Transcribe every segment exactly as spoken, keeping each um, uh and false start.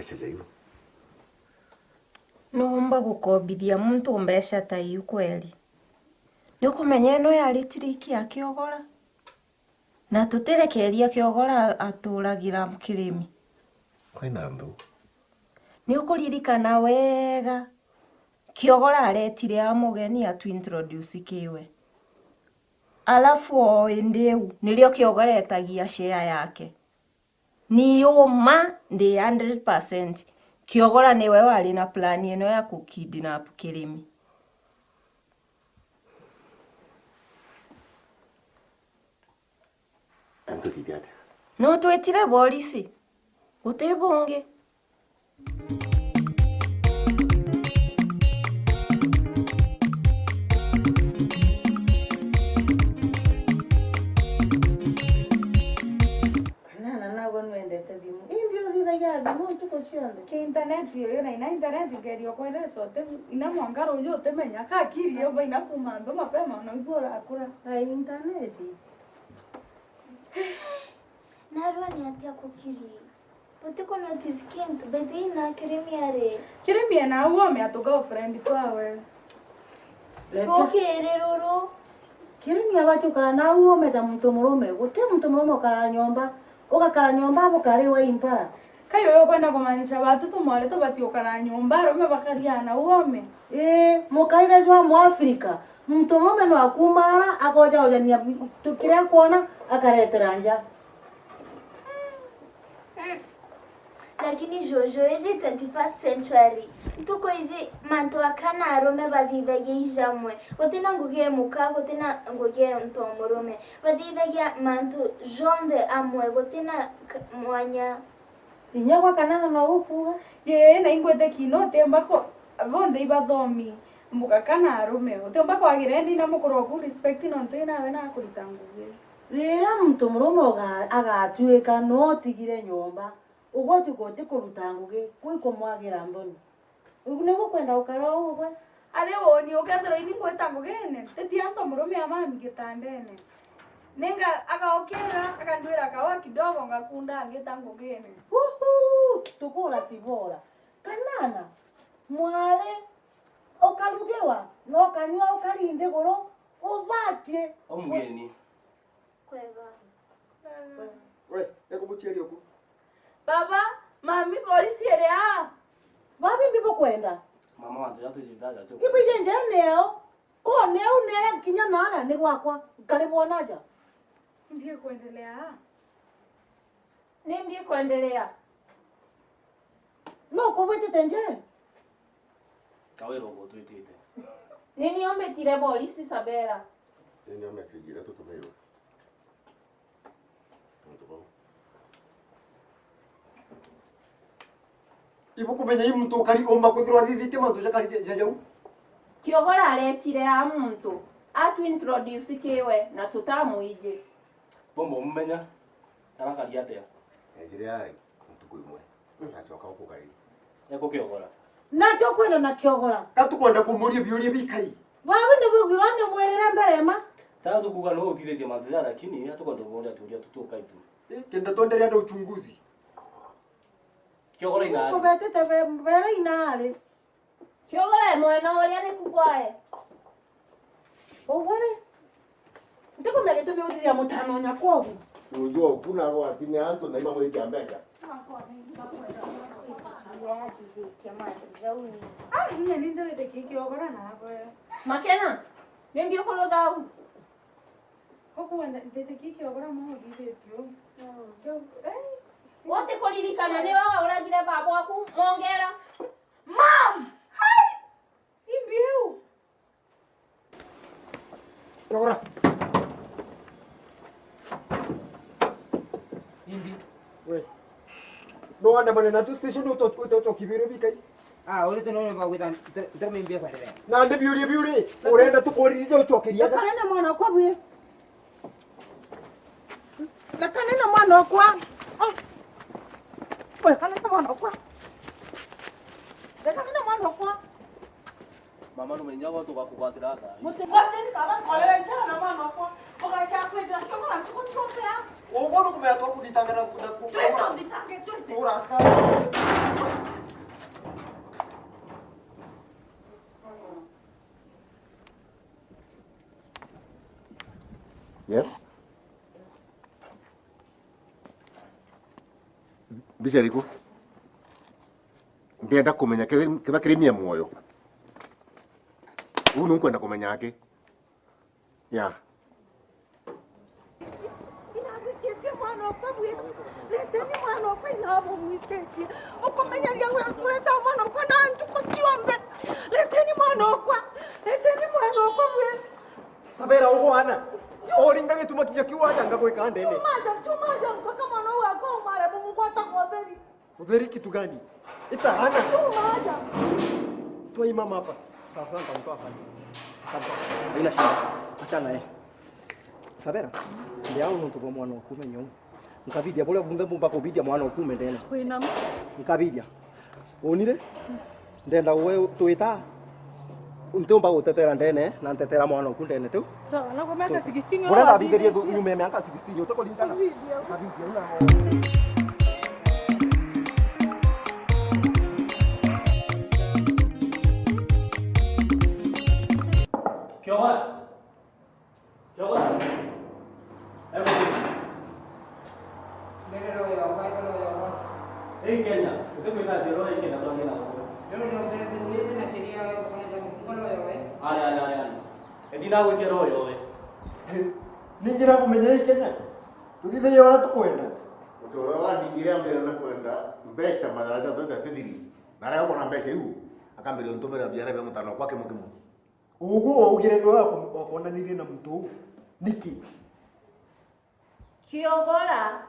Cia jaiu. Nuumba gukombithia muntu mbeca ta iu kweri? Niukumenya ino yari tiriki ya Kiogora? Na tutirekeria Kiogora aturagira kirimi. Kwina nthu. Niukuririkana wega, Kiogora aretire a mugeni atu introduce kiwe. Alafu o indi iu, nirio Kiogora etagia share yake. Ni uma ndi hundred percent. Kiogora niwe wari na plan ino ya ku kidnap kirimi. Antu tithia atia? No twitire borisi. Guti bungi. Kanana nagwe nwendete thimu. Imbi uthithagia thimu ntuku cionthe? Ki internet yoyo na ina internet ngeria kweleza uti ina mwanka ruuju utimenya ka akiri yumba ina kuma nthu mapema na igua urakura. Ai, internet. Narua ni atia kukiri? Uti ku notice kintu, by the way, na Kirimi ari? Kirimi ena au ome atu girlfriend twawe. Reke. Rukiri ruru. Kirimi abati ukara na au ome ta muntu murume. Guti muntu murume ukara nyomba. Ugakara nyomba bukari wa impara. Kai uyu ukwenda kumaanisha batu tumwari tubati ukara nyomba, arume bakaria na au ome? Ii, mukaire jwa Muafrika. Muntu murume no akuuma ara, akoja ujania tu kiria akwona, akaretera nja. Mm. Lakini Jojo, iji twenty-first century. Ntuku iji mantu aka na arume bathithagia ijamwe. Gutina ngugi e muka, gutina ngugi e ntu o murume. Bathithagia mantu jonthe amwe, gutina k-, mwanya. Inya gwa Kanana no ukuuga? Ii, na ingwite ki no utimba ko-, bonthe ibathomi, mbuga kana arume. Utiumba kwagira indi ina mukuru oku respect nontu inawe na akurita ngugi. Riria muntu murume uga-, agatuika no utigire nyomba, ugwe utuika utikuruta ngugi, kwi kumwagira nthoni. Uu niu ukwenda ukara uu gwe? Ari woni, ukethirwa ini ngwita ngugine, titia antu murume amami gitandene. Ninga agaukira, akandwira kawa kidogo, ngakunda ngita ngugine. Huhu! Tukura cibora. Kanana, mwari, ukarugirwa, na ukanyua, ukari nthiguru, ubatie. Omugeni. Kwega. We, ekumuchiari uku. Baba, mami, polisi iri aa. Babi, mbi bukwenda? Mama wantu jatu jitaja tu. Ibu ije njene yao. Ko neu nera kinya nara ni gwakwa. Kari bwona aja. Mbi kwendelea aa. Ni mbi kwendelea? No kubwitite nje? Kawira ugutwitite. Ni nio mbitire borisi Sabera. Ni nio message iria tutumirwe. Antu bau. Ibukumenya i muntu ukari umba kwithirwa athithitie mantu jakari ja, ja jau. Kiogora aretire a muntu, atu introduce kiwe na tutamwiji. Bomba umumenya, arakari atia? Ejire ai, ntuku imwe, agacoka gukugairi. Ekukiogora. Natwe kwenda na Kiogora. Ka tukwenda kumuria biuria bikai? Babi ni bwigwirwa ni mwirire mbere ma. Tara tukuga no uthithitie mantu ja, lakini atukwenda kumuria turia tutukai tu. Eh, kenda twenderea na uchunguzi. Kiogora inari. Kubetete be-, bere inari. Kiogora mwena uria ni kukwae. Ugwe ri? Ntikumenya gitumi uthithia mutano nyakwa ugu. Ruju oku na agwati ni antu na imamwitia mbeca. Ah, inya ni ndawite kiki ogora na agwe. Makena, ni mbi ukurutha au? Ukwenda ndete kiki ogora mwa uthithitio. Kio, eh? Wote kuririkana ni wewe uragire baba waku mongera. Mom! Hai! Imbi iu. Rora. Imbi. We. No wandamane na tu station uto, uto, uto kibiro bikai. Ah, uri tu no ba gwita nto, nto mimbi kwa ndere. Na ndi biuri biuri. Urenda tukuririje ucokeria. Kana na mwana kwa bwi. Rekana na mwana okwa. Mm. Rekana na mwana okwa. Rekana na mwana okwa. Mama, numenya gwa tugakugwatira thaa. Muti-, muti ni kaba nkorere njara na mwana okwa. Mugacha kwithira kio mwana tukutumbea. Uguo nukumenya twakuthitanga na ku-, na ku-, Twito thitange, twite. Kura askari. Yes. Mbica iriku? Ndenda kumenya kiri-, kiria kiri mia mwoyo. Uu niu nkwenda kumenya aki. Ya. Inamwikitie mwana okwa bwira. Reteni mwana okwa inabo mwikitie. Ukumenyeria wira kureta mwana okwa na ntuku cionthe. Reteni mwana okwa. Reteni mwana okwa bwira. Sabera ugwana. Oringa gituma kinya kiu waja ngagwika ndene. Tumaja, tumaja mpaka mwana uu akwa umare bumugwata kwa utheri. Utheri kitu gani? Ita hana. Tumaja. Toa hii mama hapa. Sawa sawa, nitamtoa hapa. Haina shida. Achana naye. Sabera. Ndio nuntu bwa mwana okume nyau. Nkabidia buria bunthe bumba kubidia mwana okume ndene. Kwina ma. Nkabidia. Unire? Ndenda gwe twita. Ntiumba gutetera ndene, na ntetera mwana oku ndene tiu. Sawa, na kwa miaka sixteen. Buria ndabithirie thu-, nyuma ya miaka sixteen, utikuririkana? Video. Video na Kiogora. Kiogora. Hebu. Ndere roho yakwa, ndere roho yakwa. Hii Kenya, utekwita ati roho hii Kenya twagira roho. Ndere roho, ndere roho, ndere na sheria ya kuoneza mfungo roho yawe. Ale, ale, ale, ale. Eti ndagwitia roho yowe. Ningira kumenya hii Kenya. Tuthithirie uria tukwenda. Mutuura wa ningira mbere na kwenda mbeca mathaa jathatu ja tithiri. Na aria akona mbeca iu, akambiria untumira biara bia mutano kwa kimukimu. Ugu waugire niwe waku-, wakwonanirie na muntu uu. Niki? Kiogora,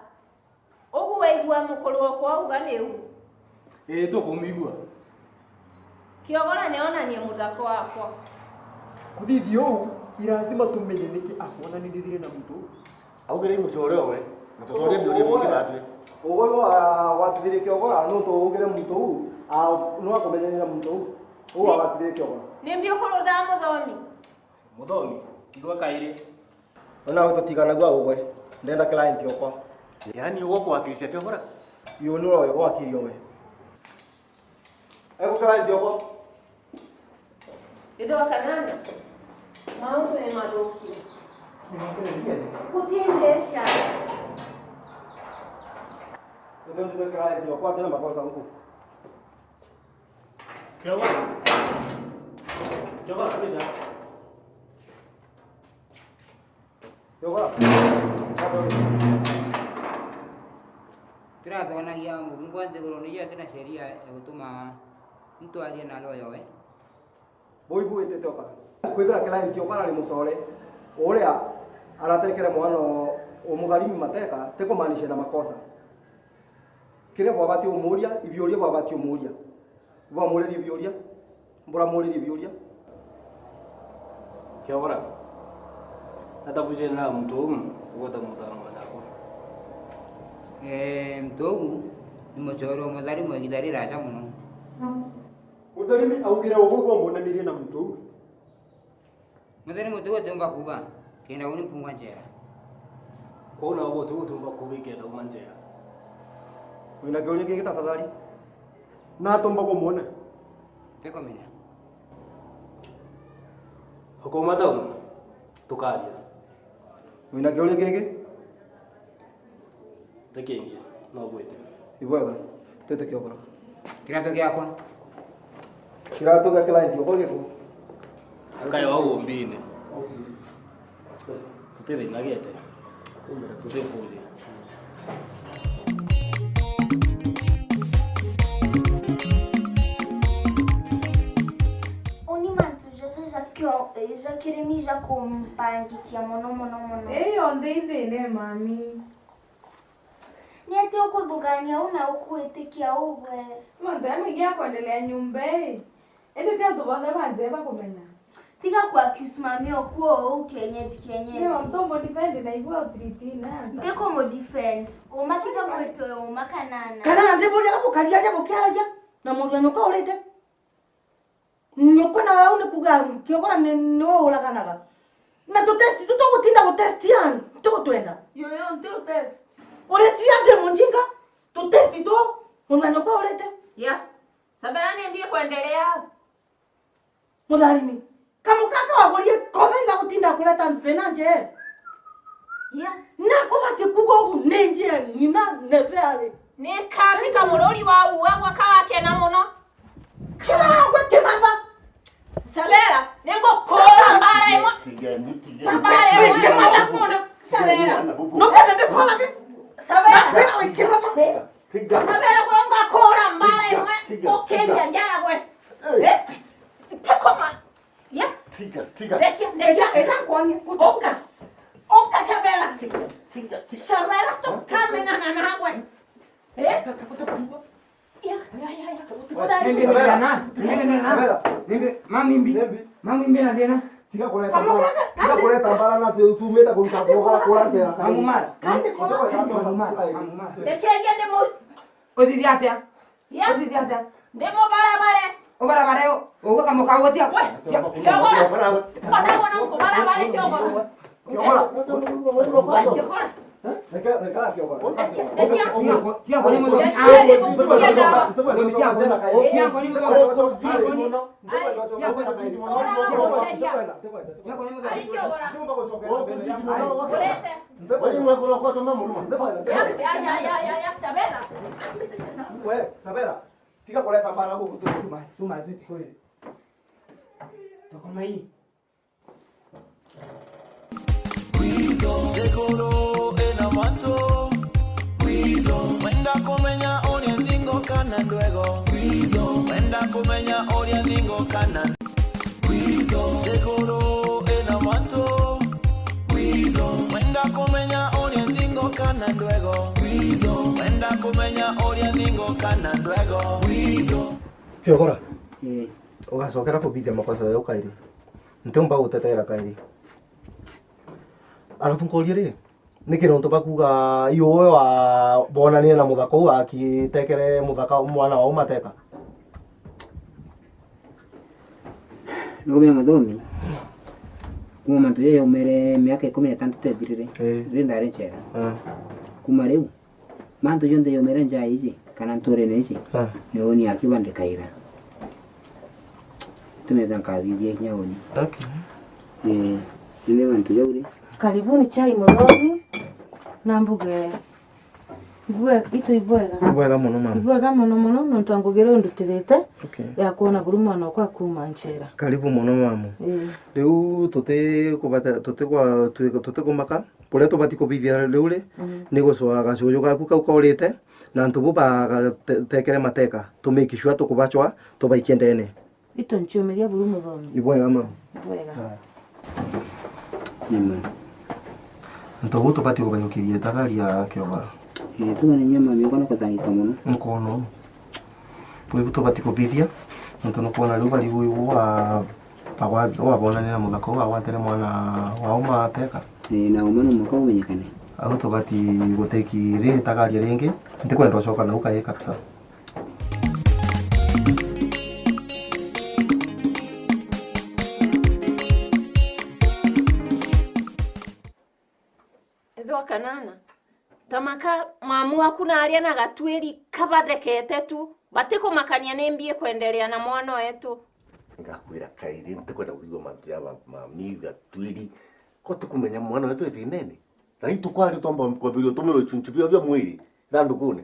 ugu waigua mukuru okwa auga ni u? Ii, tukumwigua. Kiogora ni onanie muthaka wakwa. Kuthithia uu, i lazima tumenye niki akwonanirie na muntu uu. Augire i mucore owe, na tucorie biuria bingi batwi. Uwe wa-, watithirie Kiogora, nuntu ugire muntu uu, a, no akumenyanire na muntu uu. Uu agatithirie Kiogora. Ni mbi ukurutha muthomi? Muthomi, igwe kairi. Ona we tutiganagua ugwe. Ndenda client okwa. Yaani ugwe kuwakilisha Kiogora? Yu ni uwe wakiri owe. Ego client okwa. Ithe wa Kanana, mauntu ni mathukire. Guti mbeca. Utondu client okwa atina makosa guku. Kiogora. Kiogora, kabisa. Kiogora. Turathonagia Murungu wa nthiguru niyo atina sheria ya gutuma muntu arie na roho yowe. Buigwite tioka. Kwithira client okwa ari mucore, uria aratekere mwana o, o mutharimi mateka, tikumaanisha ena makosa. Kiria bwabati umuria, ibiuria bwabati umuria. Bwamuririe biuria, buramuririe biuria. Kiogora. Ata bujene na muntu uu, ugweta mutano mwana akwa. Eh, muntu uu ni mucore o mutharimi wa igita riraja muno. Mutharimi augire ugwe igwe mwonanirie na muntu uu. Muthoni mutugo tiumba kuuga, kenda uni mpungwa njera. Kwou na uguo tiumba kuuga ikenda uma njera. Wina kiuria kingi tafadhali? Na tumba kumwona? Tikumenya. Ukauma tau, tukaria. Wina kiuria kingi? Ti kingi, no gwite. Ibwega, twite Kiogora. Kiratu giakwa. Kiratu gia client okwa giku. Akae wa umbine. Tuti thina gete. Tuti kuuria. Uni mantu jaja ja kio-, ja kirimi ja kumpangikia mono, mono, mono. Ii yonthe ithine, mami. Ni atia ukuthugania uu na ukwitikia ugwe? Mantu aya maingi ya kwendelea nyumba ii. Indi ti antu bonthe banjeba kumenya. Tiga ku accuse mami okuo uu kienyeji, kienyeji. Ni untu umu defend na igwe utreat na anta. Nti kumu defend. Uma tiga gwitwe uma kanana. Kanana ndimuria gamukaria aja gukiaragia na mundu wa nyoka urite. Nyukwe na wewe ni kuga Kiogora ni, ni wewe uraganaga. Na tu test tu tugutinda gu test ya, tugutwenda. Yoyo nti u test. Uri cia ndre munjinga, tu test tu, mundu wa nyokwa urite. Ya. Sabera ni mbie kwendelea. Mutharimi. Kamukaka wagurie kothe ila gutinda kureta thina nje. Yeah. Na kubati kuuga ugu ni njie ng'ina Neveari. Ni kabika mururi wa uu agwa kawakena muno. Kira gwe kimatha. Sabera, ningukura mbara imwe. Tigeni, tigeni. Mbara imwe. Kimatha muno. Sabera. No bende ndikora ki? Sabera. Mbara wi kimatha. Tiga. Sabera, gwe ngakura mbara imwe. Tiga, tiga, ukiria tiga. Njara gwe. Eh. Eh? Tikoma. Ya. Tiga, tiga. Rekia, rekia. Eza, eza kwani. Oka. Oka, Sabera. Tiga, tiga, tiga. Sabera, tukamenana nawe. Eh? Kakuta kuigua. Ya, ya, ya, ya. Nende nena, nende nena. Nende, mami mbi. Mami mbi na thina. Tiga kureta mbara. Tiga kureta mbara na tu tumite kuruta kiogora kura ncera. Mamu mara. Mamu mara. Mamu mara. Rekeria ndi mu- Uthithia atia? Ya. Uthithia atia? Ndi mubarabare. Ubarabare u-, uguo kamuka uguo tia. We, tia. Kiogora. Ona wana uko barabare kiogora. Kiogora. Kiogora. Reka, reka kiogora. Tia, tia. Tia ko, tia ko ni muthomi. Ai, tia ko ni muthomi. Tia ko ni muthomi. Tia ko ni muthomi. Ari kiogora. Urete. Wewe ni mwekuru kwa tuma muruma. Ya, ya, ya, ya, ya, Sabera. We, Sabera, tiga kureta mbara guku tu. Tuma, tuma, twite. Kweli. Tokoma hii. Iguru ina mantu. Wenda kumenya uria nthingo kana ndwego. Wenda kumenya uria nthingo kana Witho, iguru ina mantu. Witho, wenda kumenya uria nthingo kana ndwego. Witho, wenda kumenya uria nthingo kana ndwego. Witho. Kiogora. Ii. Ugacokera kubithia makosa jau kairi. Ntiumba gutetera kairi. Alafu nkorie ri, niki nontu bakuga iuwe wa bonanire na muthaka uu akitekere muthaka mwana wao mateka? Nukumenya muthomi, kuma mantu jau yaumire miaka ikumi na itantatu ithirire, ii, riria ndari ncera. Ii. Kuma riu, mantu jonthe jaumire nja iji, kana nturene iji, ii, ni uni akiba ndikaira. Tunaweza nkathithia kinya uni. Okay. Ii, indi mantu jau ri. Karibuni chai muthomi, na mbuge, ibwe-, itu ibwega. Ibwega muno, mama. Ibwega muno muno, nontu wa ngugi iria undutirite, okay, ya kwona buru mwana okwa akuma nchera. Karibu muno, mama. Ii. Riu tutikubata-, tutikwa-, twi-, tutikumaka. Buria tubati kubithia riu ri, mm, ni gucwaa gacuju gaku kau kaurite, na antu bu bagatekere mateka, tu make sure tukubacwaa, tubaikie ndene. Itu nchiumiria buru muthomi. Ibwega, mama. Ibwega. Aya. Amen. Antu bu tubati kugayukiria itagaria kiogora. Ii, tumenya mami, ukona kuthangika muno. Nkono. Bwibu tubati kubithia, nontu nukwona riu bari bwibu wa, bagwa-, wabonanire na muthaka uu wagwatire mwana wao mateka. Ii, na uma no mwaka umenyekane. Au tubati guteki ri itagaria ringi, ntikwenda ucoka nau kairi kabisa. Ethwa kanana, ta maka mamu aku na aria na gatwiri kabathekete tu, batikumakania ni mbi ikwenderea na mwana wetu. Ngakwira kairi, ntikwenda kuigua mantu ja ma-, mami gatwiri. Ko tukumenya mwana wetu e thinene? Na itu kwari twamba kwambiria utumirwa ichunchu bio bia mwiri thandukune.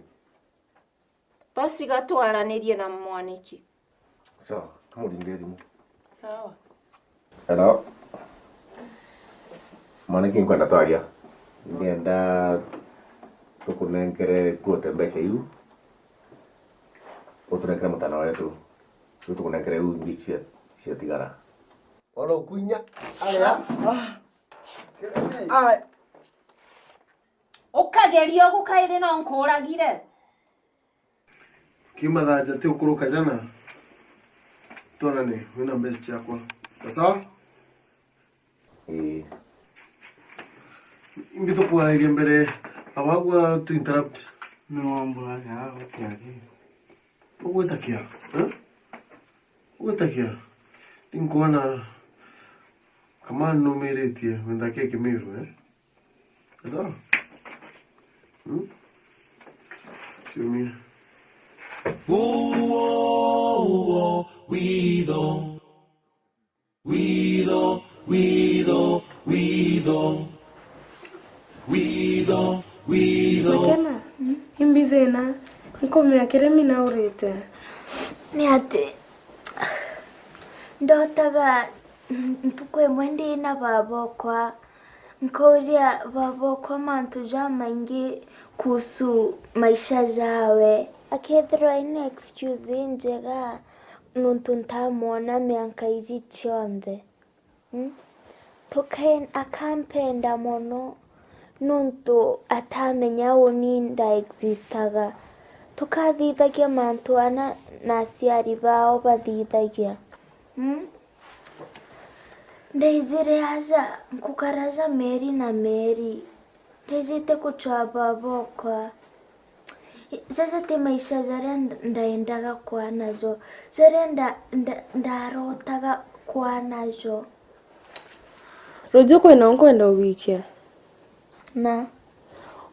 Basi gatwaranirie na mwaniki. Sawa, kamurinde thimu. Sawa. Hello. Mwaniki, nkwenda twaria. Ngenda tukunenkere kuote mbeca iu. Utunenkere mutana wetu. Riu tukunenkere iu ingi cia, ciatigara. Oro kunya. Aya. Aya. Ukageria ugu kairi no nkuragire. Kiuma thaa jati ukuruka jana, twonane, wina mbeca ciakwa. Sawa sawa? Ii. Imbi tukwaragia mbere, abagwa tu interrupt. Ni wambura ya gutiari. Ugwitakia, eh? Ugwitakia. Ninkwona kama numiritie wenda keki miru, eh? Sawa? Hmm? Ciumia. Uo, uo, witho. Witho, witho, witho. Makena, imbi thina, nkumenya kiria minaurite. Ni ati, ndotaga ntuku imwe ndi na baba okwa, nkauria baba okwa mantu jamaingi kuhusu maisha jawe. Akethirwa ina excuse injega nuntu ntamwona mianka iji cionthe. Mm. Tuke-, akampenda mono nontu atamenya uni ndaexistaga. Tukathithagia mantu ana na aciari bao bathithagia. Mm. Ndaijire aja, nkukara aja mieri na mieri. Ndaijite kuchwa baba okwa. Jaja ti maisha jaria nda-, ndaendaga kwaa najo, jaria nda-, nda-, ndarotaga kwaa najo. Ruju kwina unkwenda ugwikia? Na.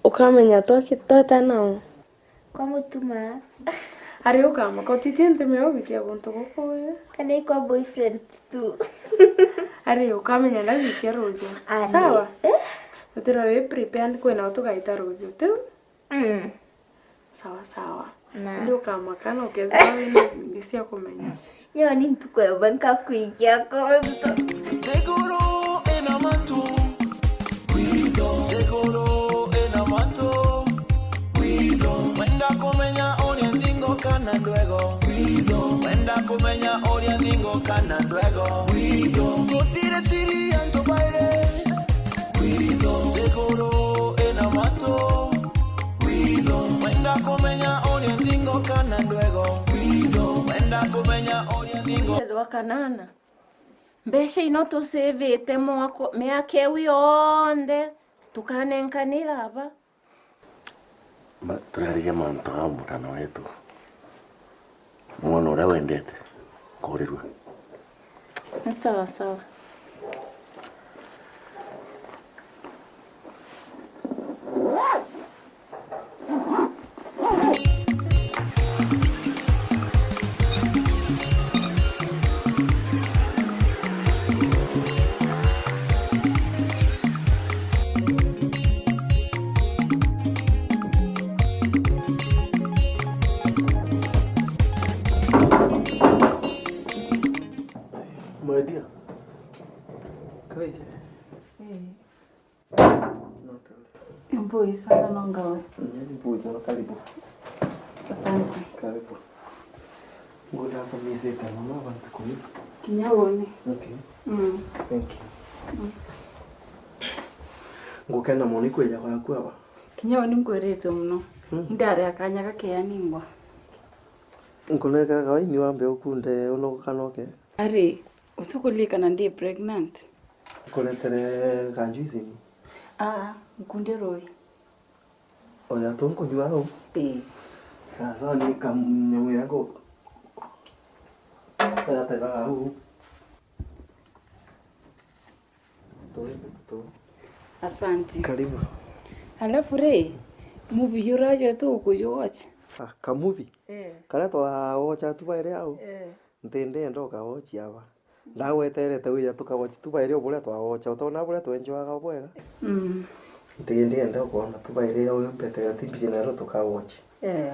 Ukamenya twaki-, tweta nao. Kwa mutuma. Ari ukamaka utitie ntimeo gwikia guntu guku wi. Kana ikwa boyfriend tu. Ari ukamenya ndagwikia ruju. Ari. Sawa? Eh? Utirwa wi prepared kwina utugaita ruju. Tiu? Mm. Sawa, sawa. Na. Ndi ukamaka na ukethirwa wina ngi cia kumenya. Yo ni ntuku ya banka kwikia konto. Thiguru ina matu. Kwitho. Thiguru ina matu. Kwitho. Wenda kumenya uria nthingo kana ndwego. Kwitho. Wenda kumenya uria nthingo kana ndwego. Kwitho. Gutiri siri antu bairi. Kwitho. Thiguru ina matu. Kwitho. Wenda kumenya uria nthingo kana ndwego. Kwitho. Wenda kumenya uria nthingo. Wa kanana. Mbeca ino tusivite mwako, miaka iu yonthe, tukanenkanira aba? Ma-, turariria mantu aa mutana wetu. Mwona uria wendete kurirua. Ni sawa sawa. My dear. Kawaida. Eh. Mpoi sana no ngawe. Mm, mpoi sana, karibu. Asante. Karibu. Ngwenda kumisite mono abantu kuri. Kinya wone. Okay. Mm. Thank you. Mm. Ngukena mono ikwija gwaku aba. Kinya wone nkwirite mono. Mm. Indare akanya gakeaningwa. Nkunekera kawaini wambe ukunde uno kanoke. Ari, utukulikana ndi pregnant? Nkuretere ka juice ni? Aa, nkunde rui. Oya tu nkunywa au? Ii. Sawa sawa, ni kamnyamwira nku-, oya tega au. Tuweke tu. Asante. Karibu. Alafu ri, movie yurajo tu kuju watch? Ah, ka movie? Eh. Karia twa watch tu baire au? Eh. Nti ndienda ukawochia aba. Ndagweterete wija tukawochi tu bairi o buria twawocha, utona buria twenjoaga bwega? Mm. Nti ndienda ukwona tu bairi uyu mpetera ti mbici nero tukawochi. Eh.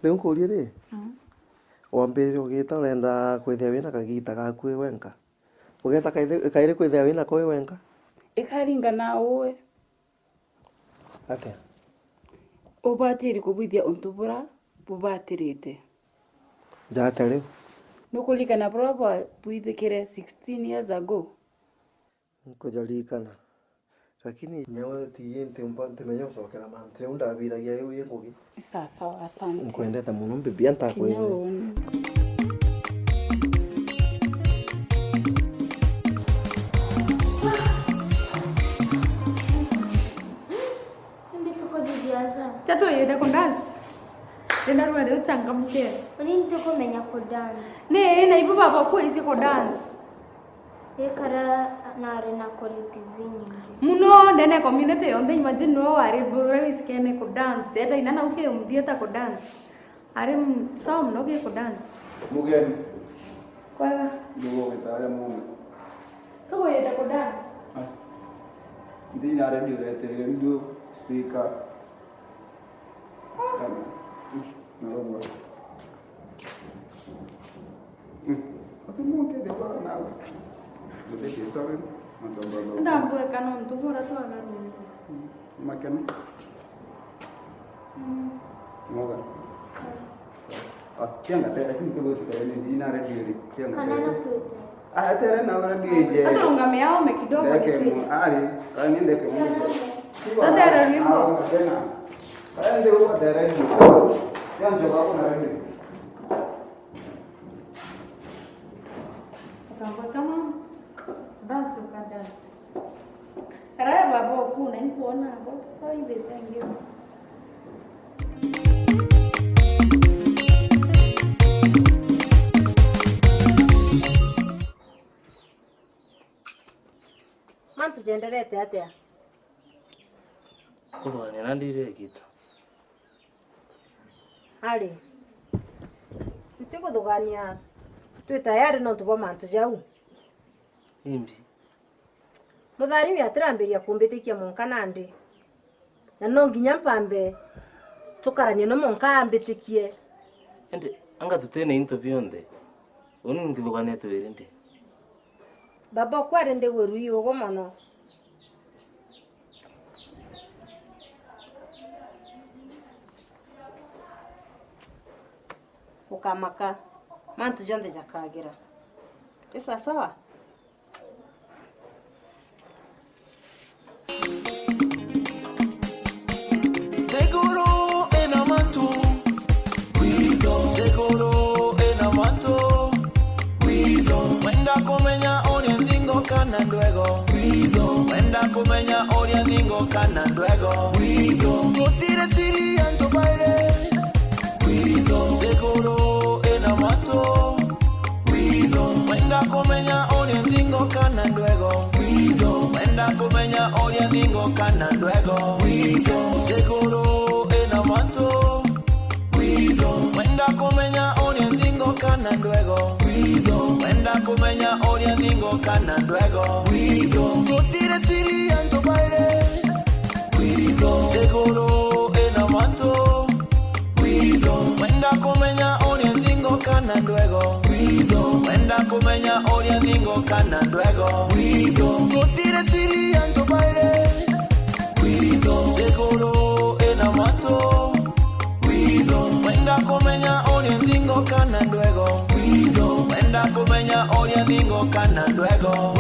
Riu nkurie ri, mm, wambirire ugita urenda kwithia wina kagita gaku wi wenka? Ugeta kairi, kairi kwithia wina ko wi wenka? Ikaringana uwe. Atia? Ubatiri kubwithia untu bura bubatirite. Njata riu? Nukuririkana buria bwa-, bwithikire sixteen years ago? Nkujaririkana. Lakini nyawe ti ntimba-, ntimenya ucokera mantu jau ndabithagia riu i ngugi. Sawa sawa, asante. Nkwendete mono, mbibi, antakwende. Kinya uuni. Indi tukuthithia aja? Tatu yende ku dance. Ndenda rwari uchangamke. Uni ntikumenya ku dance. Ni, na ibu baba kwisi ku dance. Ikara nari na qualities inyingi. Muno, ndene community yonthe, imagine no wari bure wisikene ku dance. Eta ina na uke umthieta ku dance. Ari m-, sawa muno gi ku dance. Mugeni. Kwega. Ndugu gitaria mume. Tuguyite ku dance. Ah. Nthina ready ureterere ndu. Speaker. Narogwa. Mm. Ati munke de kwa na. Ndambweka nontu bura twagarurire. Makena. Mm. Moga. Ah, tianga tere, lakini kwa tere ni dina radio ri. Tianga tere. Kana na tuite. Ah, tere na radio ije. Hata ungamea ome kidogo. Ndeke mu, ari, kani ndeke mu. Tere ni mo. Tena. Kaya ndio kwa tere ni. Tianga kwa kuna radio. Akamba kama dance uka dance. Karaya baba okuna nkuona abo. Kwa ile thank you. Mantu jenderete atia? Kuthugania na ndire gita. Ari, ntikuthugania, twi tayari nontu bwa mantu jau. Imbi. Mutharimi atirambiria kumbitikia monka nandi. Na no nginya mpambe tukaranie no monka ambitikie. Indi anga tutina into bionthe. Uni ntithugania twiri ndi. Baba okwari ndigwirua iugu mono. Ukamaka, mantu jonthe jakagira. Ti sawa sawa? Nthiguru ina mantu, witho. Nthiguru ina mantu, witho. Wenda kumenya uria nthingo kana ndwego, witho. Wenda kumenya uria nthingo kana ndwego, witho. Gutiri siri antu bairi, witho. Nthiguru ina mantu, witho. Wenda kumenya uria nthingo kana ndwego, witho. Wenda kumenya uria nthingo kana ndwego, witho. Nthiguru ina mantu, witho. Wenda kumenya uria nthingo kana ndwego, witho. Wenda kumenya uria nthingo kana ndwego, witho. Gutiri siri antu bairi, witho. Nthiguru ina mantu, witho. Wenda kumenya uria nthingo kana ndwego, witho. Wenda kumenya uria nthingo kana ndwego, witho. Gutiri siri antu bairi, witho. Nthiguru ina mantu, witho. Wenda kumenya uria nthingo kana ndwego, witho. Wenda kumenya uria nthingo kana ndwego,